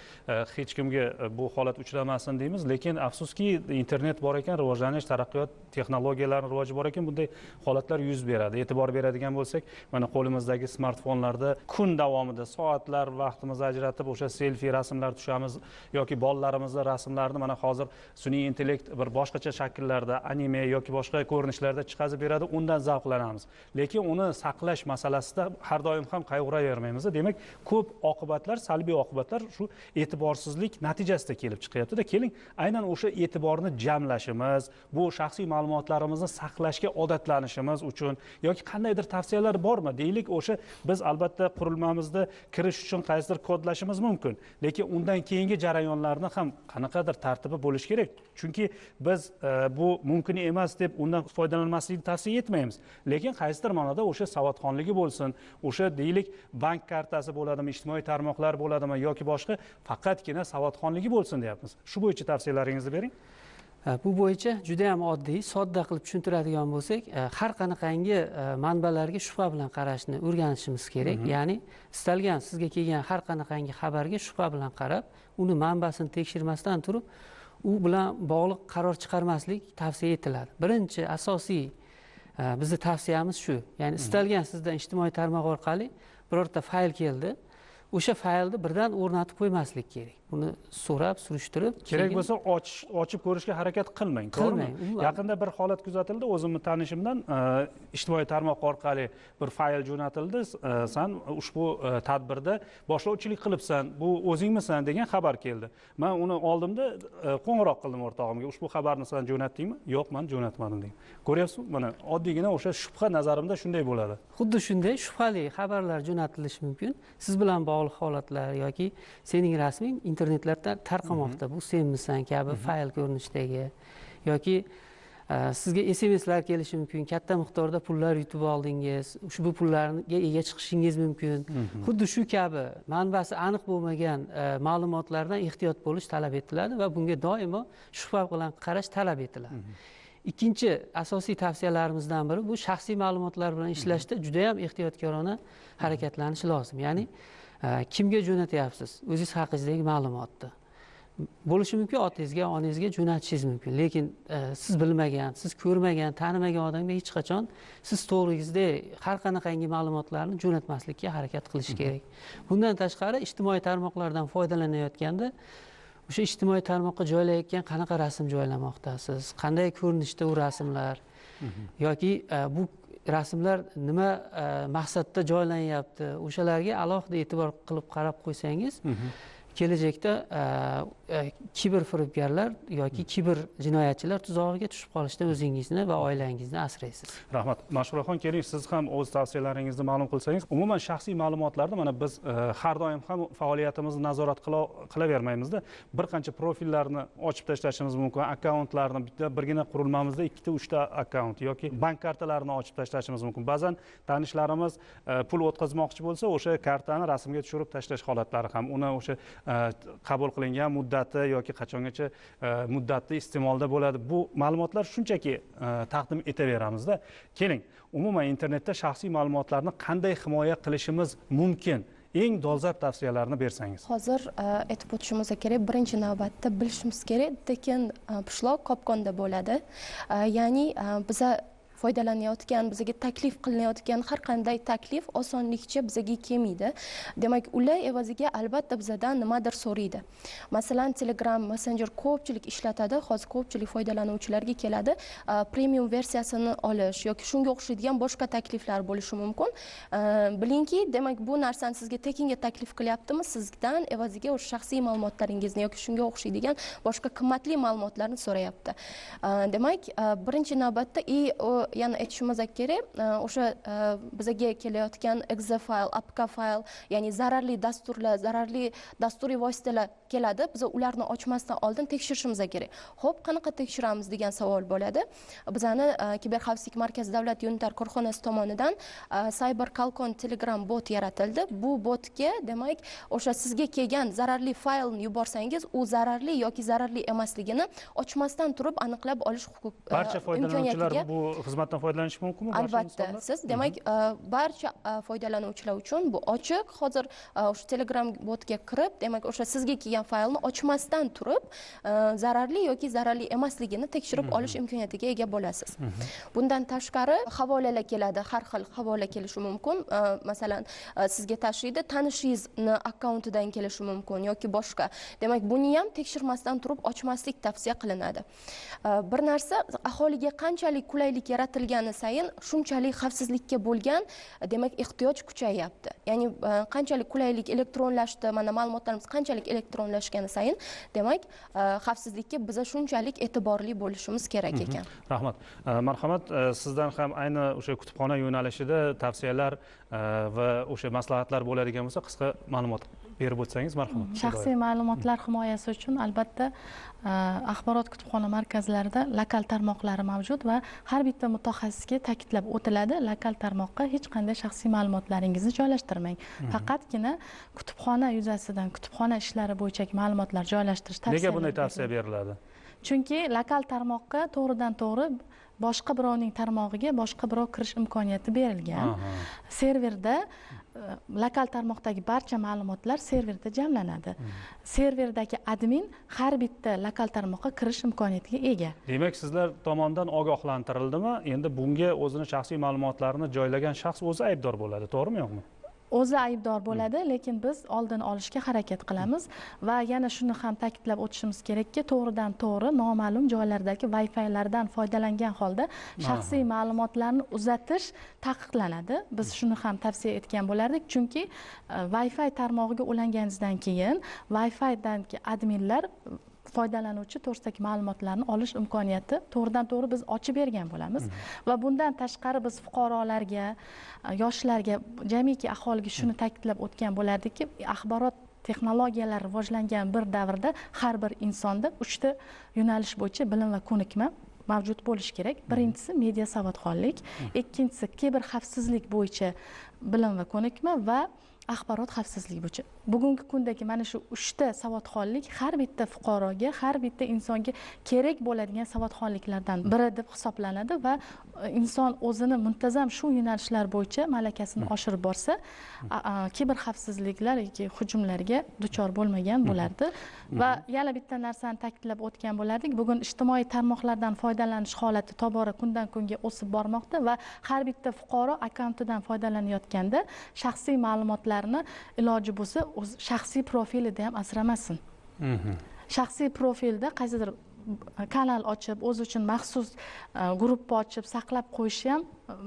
hech kimga bu holat uchramasin deymiz, lekin afsuski internet bor ekan, rivojlanish, taraqqiyot, texnologiyalarning rivoji bor ekan, bunday holatlar yuz beradi. E'tibor beradigan bo'lsak, mana qo'limizdagi smartfonlarda kun davomida soatlar vaqtimizni ajratib o'sha selfi rasmlar tushamiz yoki bolalarimizni rasmlarini mana hozir sun'iy intellekt bir boshqacha shakllarda, anime yoki boshqa ko'rinishlarda chiqazib beradi, undan zavqlanamiz. Lekin uni saqlash masalasida har doim ham qayg'uravermaymiz. Demak, ko'p oqibatlar, salbiy oqibatlar shu e'tiborsizlik natijasida kelib chiqyapti-da. Keling, aynan o'sha e'tiborni jamlashimiz, bu shaxsiy ma'lumotlarimizni saqlashga odatlanishimiz uchun yoki qandaydir tavsiyalar bormi? Deylik, o'sha biz albatta qurilmamizda kirish uchun qaysidir kodlashimiz mumkin, lekin undan keyingi jarayonlarni ham qanaqadir tartibi bo'lishi kerak. Chunki biz bu mumkin emas deb undan foydalanmaslikni tavsiya etmaymiz. Lekin qaysidir ma'noda o'sha savodxonligi bo'lsin, o'sha deylik bank kartasi bo'ladimi, ijtimoiy tarmoqlar bo'ladimi yoki boshqa, faqatgina savodxonligi bo'lsin deyapmiz. Shu bo'yicha tavsiyalaringizni bering. Bu bo'yicha juda ham oddiy, sodda qilib tushuntiradigan bo'lsak, har qanaqangi manbalarga shubha bilan qarashni o'rganishimiz kerak. Ya'ni istalgan sizga kelgan har qanaqangi xabarga shubha bilan qarab, uni manbasini tekshirmasdan turib u bilan bog'liq qaror chiqarmaslik tavsiya etiladi. Birinchi asosiy bizni tavsiyamiz shu. Ya'ni istalgan sizdan ijtimoiy tarmoq orqali birorta fayl keldi, o'sha faylni birdan o'rnatib qo'ymaslik kerak. Buni so'rab, surishtirib, kerak bo'lsa ochib ko'rishga harakat qilmang, to'g'rimi? Yaqinda bir holat kuzatildi, o'zimni tanishimdan ijtimoiy tarmoq orqali bir fayl jo'natildi. San ushbu tadbirda boshlovchilik qilibsan, bu o'zingmisan degan xabar keldi. Men uni oldimda qo'ng'iroq qildim o'rtog'imga. Ushbu xabarni san jo'natdingmi? Yo'q, men jo'natmadim degan. Ko'ryapsizmi? Mana oddiygina o'sha shubha nazarimda shunday bo'ladi. Xuddi shunday shubhali xabarlar jo'natilishi mumkin. Siz bilan bog'liq holatlar yoki sening rasming internetlarda tarqamoqda. Bu senmisan kabi fayl ko'rinishidagi yoki sizga SMSlar kelishi mumkin, katta miqdorda pullar yutib oldingiz, ushbu pullarga ega chiqishingiz mumkin. Xuddi shu kabi manbasi aniq bo'lmagan ma'lumotlardan ehtiyot bo'lish talab etiladi va bunga doimo shubha bilan qarash talab etiladi. Ikkinchi asosiy tavsiyalarimizdan biri bu shaxsiy ma'lumotlar bilan ishlashda juda ham ehtiyotkorona harakatlanish lozim. Ya'ni kimga jo'natyapsiz o'zingiz haqingizdagi ma'lumotni? Bo'lishi mumkin otangizga, onangizga jo'natishingiz mumkin, lekin siz bilmagan, siz ko'rmagan, tanimagan odamga hech qachon siz to'g'ringizda har qanaqangi ma'lumotlarni jo'natmaslikka harakat qilish kerak. Bundan tashqari ijtimoiy tarmoqlardan foydalanayotganda o'sha ijtimoiy tarmoqqa joylayotgan qanaqa rasm joylamoqdasiz, qanday ko'rinishda u rasmlar yoki bu rasmlar nima maqsadda joylanyapti, o'shalarga alohida e'tibor qilib qarab qo'ysangiz, kelajakda kiber firibgarlar yoki kiber jinoyatchilar tuzog'iga tushib qolishdan o'zingizni va oilangizni asraysiz. Rahmat. Mashhuraxon, keling, siz ham o'z tavsiyalaringizni ma'lum qilsangiz. Umuman shaxsiy ma'lumotlarni mana biz har doim ham faoliyatimizni nazorat qilavermaymizda. Bir qancha profillarni ochib tashlashimiz mumkin, akkauntlarni bitta birgina qurilmamizda ikkita, uchta akkaunt yoki bank kartalarini ochib tashlashimiz mumkin. Ba'zan tanishlarimiz pul o'tkazmoqchi bo'lsa, o'sha kartani rasmga tushirib tashlash holatlari ham, uni o'sha qabul qilingan muddati yoki qachongacha muddati iste'molda bo'ladi. Bu ma'lumotlar shunchaki taqdim etaveramizda. Keling, umuman internetda shaxsiy ma'lumotlarni qanday himoya qilishimiz mumkin? Eng dolzarb tavsiyalarni bersangiz. Hozir aytib o'tishimiz kerak, birinchi navbatda bilishimiz kerak, tekin pishloq qopqonda bo'ladi. Ya'ni biza foydalanayotgan, bizga taklif qilinayotgan har qanday taklif osonlikcha bizga kelmaydi. Demak, ular evaziga albatta bizadan nimadir so'raydi. Masalan, Telegram Messenger ko'pchilik ishlatadi, hozir ko'pchilik foydalanuvchilarga keladi. Premium versiyasini olish yoki shunga o'xshaydigan boshqa takliflar bo'lishi mumkin. Bilingki, demak, bu narsani sizga tekinga taklif qilyaptimi, sizdan evaziga o'sha shaxsiy ma'lumotlaringizni yoki shunga o'xshaydigan boshqa qimmatli ma'lumotlarni so'rayapti. Demak, birinchi navbatda yana aytishimiz kerak, o'sha bizga kelayotgan exe fayl, apk fayl, ya'ni zararli dasturlar, zararli dasturiy vositalar keladi. Biz ularni ochmasdan oldin tekshirishimiz kerak. Xo'p, qanaqa tekshiramiz degan savol bo'ladi. Bizani Kiberxavfsizlik markazi davlat unitar korxonasi tomonidan Cyber Kalkon Telegram bot yaratildi. Bu botga, demak, o'sha sizga kelgan zararli faylni yuborsangiz, u zararli yoki zararli emasligini ochmasdan turib aniqlab olish huquq barcha foydalanuvchilar bu xizmatdan foydalanish mumkinmi? Albatta. Siz, demak, barcha foydalanuvchilar uchun bu ochiq. Hozir o'sha Telegram botga kirib, demak, o'sha sizga kelgan faylni ochmasdan turib zararli yoki zararli emasligini tekshirib olish imkoniyatiga ega bo'lasiz. Bundan tashqari havolalar keladi, har xil havola kelishi mumkin. Masalan, sizga tashlaydi, tanishingizni akkauntidan kelishi mumkin yoki boshqa. Demak, buni ham tekshirmasdan turib ochmaslik tavsiya qilinadi. Bir narsa, aholiga qanchalik qulaylik yaratilgani sayin shunchalik xavfsizlikka bo'lgan, demak, ehtiyoj kuchayyapti. Ya'ni qanchalik qulaylik elektronlashdi, mana ma'lumotlarimiz qanchalik elektronlashgani sayin, demak, xavfsizlikka biza shunchalik e'tiborli bo'lishimiz kerak ekan. Rahmat. Marhamat, sizdan ham ayni o'sha kutubxona yo'nalishida tavsiyalar va o'sha maslahatlar bo'ladigan bo'lsa, qisqa ma'lumot berib o'tsangiz, marhamat. Shaxsiy ma'lumotlar himoyasi uchun albatta axborot kutubxona markazlarida lokal tarmoqlari mavjud va har bitta mutaxassisga ta'kidlab o'tiladi, lokal tarmoqqa hech qanday shaxsiy ma'lumotlaringizni joylashtirmang. Faqatgina kutubxona yuzasidan kutubxona ishlari bo'yicha ma'lumotlar joylashtirish tavsiya. Nega bunday tavsiya beriladi? Chunki lokal tarmoqqa to'g'ridan to'g'ri boshqa birovning tarmog'iga boshqa birov kirish imkoniyati berilgan. Serverda lokal tarmoqdagi barcha ma'lumotlar serverda jamlanadi. Serverdagi admin har bitta lokal tarmoqqa kirish imkoniyatiga ega. Demak, sizlar tomonidan ogohlantirildimi? Endi bunga o'zini shaxsiy ma'lumotlarini joylagan shaxs o'zi aybdor bo'ladi, to'g'rimi yo'qmi? O'zi aybdor bo'ladi, lekin biz oldini olishga harakat qilamiz va yana shuni ham ta'kidlab o'tishimiz kerakki, to'g'ridan to'g'ri noma'lum joylardagi Wi-Fi'lardan foydalangan holda shaxsiy ma'lumotlarni uzatish taqiqlanadi. Biz shuni ham tavsiya etgan bo'lardik, chunki Wi-Fi tarmog'iga ulanganingizdan keyin Wi-Fi'dan adminlar foydalanuvchi to'g'risidagi ma'lumotlarni olish imkoniyati to'g'ridan to'g'ri biz ochib bergan bo'lamiz. Va bundan tashqari biz fuqarolarga, yoshlarga, jamiki aholiga shuni ta'kidlab o'tgan bo'lardikki, axborot texnologiyalar rivojlangan bir davrda har bir insonda 3 ta yo'nalish bo'yicha bilim va ko'nikma mavjud bo'lishi kerak. Birinchisi media savodxonlik, ikkinchisi kiber xavfsizlik bo'yicha bilim va ko'nikma va axborot xavfsizligi bo'yicha. Bugungi kundagi mana shu 3 ta savodxonlik har bitta fuqaroga, har bitta insonga kerak bo'ladigan savodxonliklardan biri deb hisoblanadi va inson o'zini muntazam shu yo'nalishlar bo'yicha malakasini oshirib borsa, kiber xavfsizliklar yoki hujumlarga duchor bo'lmagan bo'lardi. Va yana bitta narsani ta'kidlab o'tgan bo'lardik. Bugun ijtimoiy tarmoqlardan foydalanish holati tobora kundan kunga o'sib bormoqda va har bitta fuqaro akkauntidan foydalanayotganda shaxsiy ma'lumotlarni iloji bo'lsa o'z shaxsiy profilida ham asramasin. Shaxsiy profilda qaysidir kanal ochib, o'zi uchun maxsus guruh ochib saqlab qo'yishi ham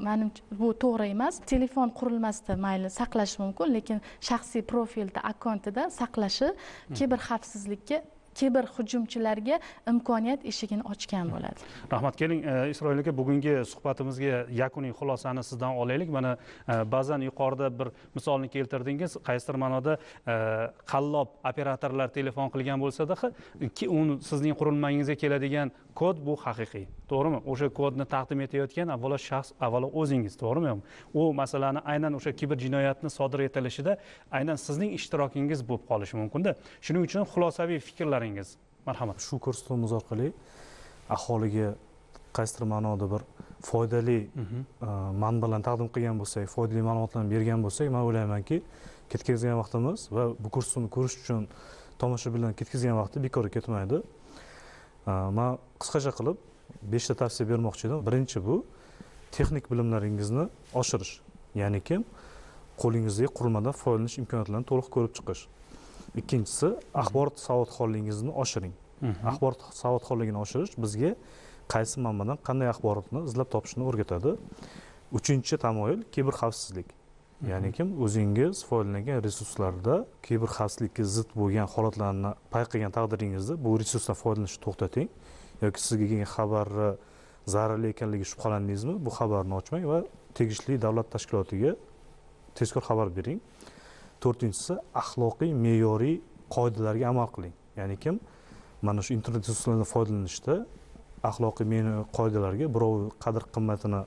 menimcha bu to'g'ri emas. Telefon qurilmasida mayli saqlash mumkin, lekin shaxsiy profilda, akkauntida saqlashi kiber xavfsizlikka, kiber hujumchilarga imkoniyat eshigini ochgan bo'ladi. Rahmat. Keling, Isroil aka, bugungi suhbatimizga yakuniy xulosani sizdan olaylik. Mana ba'zan yuqorida bir misolni keltirdingiz, qaysidir ma'noda qallob operatorlar telefon qilgan bo'lsa-da, uni sizning qurilmangizga keladigan kod bu haqiqiy, to'g'rimi? O'sha kodni taqdim etayotgan avvalo shaxs, avvalo o'zingiz, to'g'rimi? U masalani aynan o'sha kiber jinoyatni sodir etilishida aynan sizning ishtirokingiz bo'lib qolishi mumkin-da. Shuning uchun xulosaviy fikrlar marhamat. Shu ko'rsatuvimiz orqali aholiga qaysidir ma'noda bir foydali manbalarni taqdim qilgan bo'lsak, foydali ma'lumotlarni bergan bo'lsak, men o'ylaymanki, ketkazgan vaqtimiz va bu ko'rsatuvni ko'rish uchun tomoshabinlar ketkazgan vaqti bekorga ketmaydi. Men qisqacha qilib 5 ta tavsiya bermoqchi edim. Birinchi bu texnik bilimlaringizni oshirish, ya'ni kim qo'lingizdagi qurilmadan foydalanish imkoniyatlarini to'liq ko'rib chiqish. Ikkinchisi, axborot savodxonligingizni oshiring. Axborot savodxonligini oshirish bizga qaysi manbadan qanday axborotni izlab topishni o'rgatadi. Uchinchi tamoyil kiber xavfsizlik. Ya'ni kim o'zingiz foydalangan resurslarda kiber xavfsizlikka zid bo'lgan holatlarni payqagan taqdiringizda bu resursdan foydalanishni to'xtating yoki sizga kelgan xabarni zararli ekanligi shubhalandingizmi, bu xabarni ochmang va tegishli davlat tashkilotiga tezkor xabar bering. To'rtinchisi, axloqiy me'yoriy qoidalarga amal qiling. Ya'ni kim mana shu internet resurslaridan foydalanishda axloqiy me'yoriy qoidalarga, birov qadr qimmatini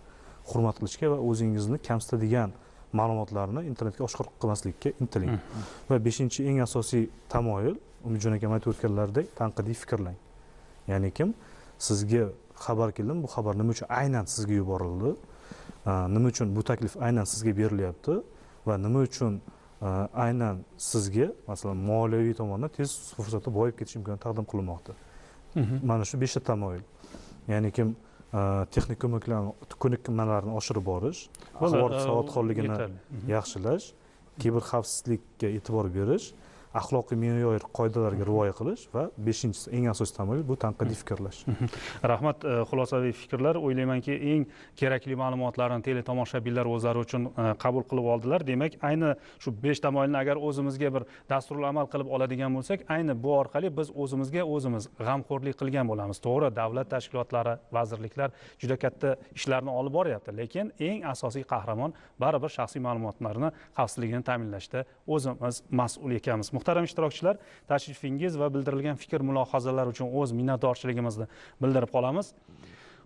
hurmat qilishga va o'zingizni kamsitadigan ma'lumotlarni internetga oshkor qilmaslikka intiling. Va beshinchi eng asosiy tamoyil, Umidjon akam aytib o'tganlaridek, tanqidiy fikrlang. Ya'ni kim sizga xabar keldimi, bu xabar nima uchun aynan sizga yuborildi, nima uchun bu taklif aynan sizga berilyapti va nima uchun aynan sizga, masalan, moliyaviy tomondan tez fursatda boyib ketish imkoni taqdim qilinmoqda. Mana shu 5 ta tamoyil. Ya'ni kim texnik ko'nikmalarni oshirib borish, axborot savodxonligini yaxshilash, kiber xavfsizlikka e'tibor berish, axloqiy me'yor qoidalarga rioya qilish va beshinchisi eng asosiy tamoyil bu tanqidiy fikrlash. Rahmat, xulosaviy fikrlar. O'ylaymanki, eng kerakli ma'lumotlarni teletomoshabinlar o'zlari uchun qabul qilib oldilar. Demak, ayni shu 5 tamoyilni agar o'zimizga bir dasturli amal qilib oladigan bo'lsak, ayni bu orqali biz o'zimizga o'zimiz g'amxo'rlik qilgan bo'lamiz. To'g'ri, davlat tashkilotlari, vazirliklar juda katta ishlarni olib boryapti, lekin eng asosiy qahramon baribir shaxsiy ma'lumotlarni xavfsizligini ta'minlashda o'zimiz mas'ul ekanmiz. Muhtaram ishtirokchilar, tashrifingiz va bildirilgan fikr mulohazalar uchun o'z minnatdorchiligimizni bildirib qolamiz.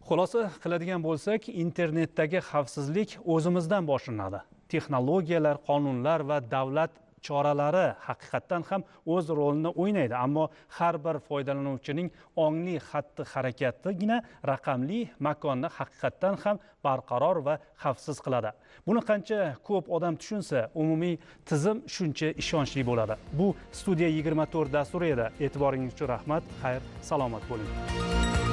Xulosa qiladigan bo'lsak, internetdagi xavfsizlik o'zimizdan boshlanadi. Texnologiyalar, qonunlar va davlat choralari haqiqatdan ham o'z rolini o'ynaydi, ammo har bir foydalanuvchining ongli xatti-harakatigina raqamli makonni haqiqatdan ham barqaror va xavfsiz qiladi. Buni qancha ko'p odam tushunsa, umumiy tizim shuncha ishonchli bo'ladi. Bu Studiya 24 dasturi edi. E'tiboringiz uchun rahmat. Xayr, salomat bo'ling.